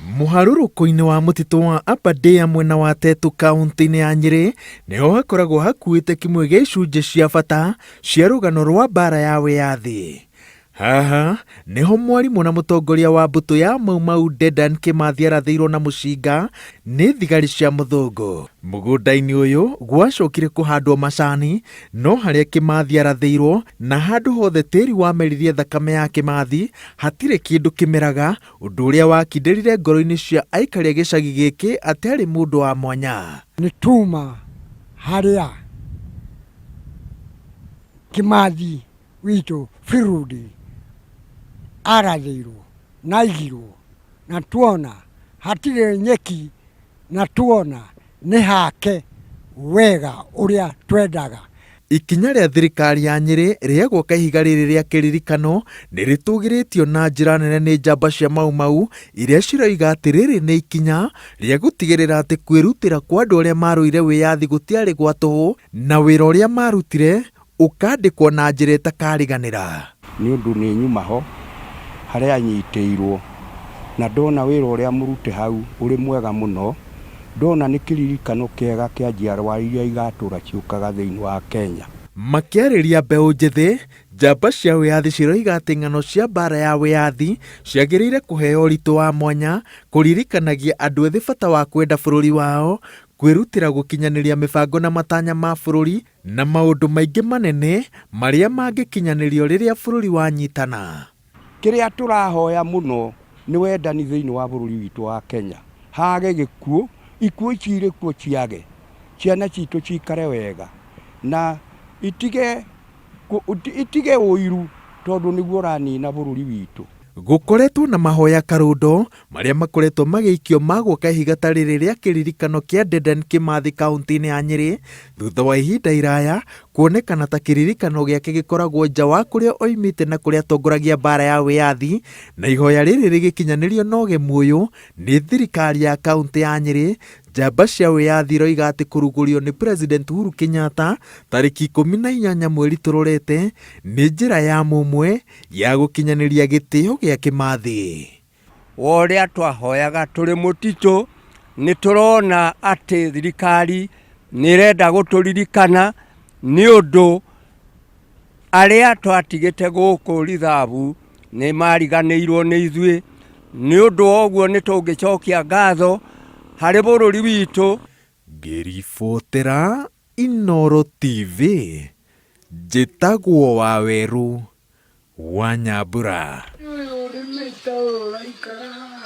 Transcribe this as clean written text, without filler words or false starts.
Mũharũrũko-inĩ wa mũtitũ wa Aberdare mwena wa Tetu kaũntĩ-inĩ ya Nyĩrĩ nĩho hakoragwo hakuĩte kĩmwe gĩa icunjĩ cia bata cia rũgano rwa mbaara ya wĩyathi. Haha nĩho mwarimũ na mũtongoria wa mbũtũ ya Mau Mau Dedan Kimathi arathĩirwo na mũcinga nĩ thigari cia mũthũngũ. Mũgũnda-inĩ ũyũ gwacokire kũhandwo macani no harĩa Kimathi arathĩirwo na handũ hothe tĩri wameririe thakame ya Kimathi hatirĩ kĩndũ kĩmeraga, ũndũ ũrĩa wakindĩrire ngoro-inĩ cia aikari a gĩcagi gĩkĩ atĩ arĩ mũndũ wa mwanya. Nĩ tuma harĩa Kimathi witũ Firudi arathĩirwo na aigirwo na tuona hatirĩ nyeki na tuona nĩ hake wega ũrĩa twendaga. Ikinya rĩa thirikari ya Nyĩrĩ rĩa gwaka ihiga rĩrĩ rĩa kĩririkano nĩ rĩtũgĩrĩtio na njĩra nene nĩ njamba cia Mau Mau iria ciroiga atĩ rĩrĩ nĩ ikinya rĩa gũtigĩrĩra atĩ kwĩrutĩra kwa andũ arĩa marũire wĩyathi gũtiarĩ gwa tũhũ na wĩra ũrĩa marutire ũkandĩkwo na njĩra ĩtakariganĩra. Nĩ ũndũ nĩ nyuma ho harĩa anyitĩirwo, na ndona wĩra ũrĩa mũrute hau ũrĩ mwega mũno, ndona nĩ kĩririkano kĩega kĩa njiarwa iria igatũra ciũkaga thĩinĩ wa Kenya. Makĩarĩria mbeũ njĩthĩ, njamba cia wĩyathi ciroiga atĩ ng'ano cia mbaara ya wĩyathi ciagĩrĩire kũheo ũritũ wa mwanya kũririkanagia andũ ethĩ bata wa kwenda bũrũri wao, kwĩrutĩra gũkinyanĩria mĩbango na matanya ma bũrũri na maũndũ maingĩ manene marĩa mangĩkinyanĩrio rĩrĩa bũrũri wanyitana. Kĩrĩa tũrahoya mũno nĩ wendani thĩinĩ wa bũrũri witũ wa Kenya, hage gĩkuũ, ikuũ ici irĩ kuo ciage, ciana citũ cikare wega na itige itige ũiru tondũ nĩguo ũranina bũrũri witũ. Gũkoretwo na mahoya karũndo marĩa makoretwo magĩikio ma gwaka ihiga ta rĩrĩ rĩa kĩririkano kĩa Dedan Kimathi kaũntĩ-inĩ ya Nyĩrĩ thutha wa ihinda iraya kuonekana ta kĩririkano gĩake gĩkoragwo nja wa kũrĩa oimĩte na kũrĩa atongoragia mbaara ya wĩyathi na ihoya rĩrĩ rĩgĩkinyanĩrio na ũgemu ũyũ nĩ thirikari ya kaũntĩ ya Nyĩrĩ. Njamba cia wĩyathi iroiga atĩ kũrugũrio nĩ President Uhuru Kenyatta tarĩki 18 mweri tũrorete nĩ njĩra ya mũmwe ya gũkinyanĩria gĩtĩo gĩa Kĩmathi. Wa ũrĩa twahoyaga tũrĩ mũtitũ, nĩ tũrona atĩ thirikari nĩ ĩrenda gũtũririkana nĩ ũndũ arĩa twatigĩte gũkũ rithabu nĩ mariganĩirwo nĩ ithuĩ. Nĩ ũndũ wa ũguo nĩ tũngĩcokia ngatho harĩ bũrũri witũ. Ngĩribotera Inooro TV, njĩtagwo Wawerũ wa Nyambura. Ũyũ ũrĩmĩte ũyũ ũraikara haha.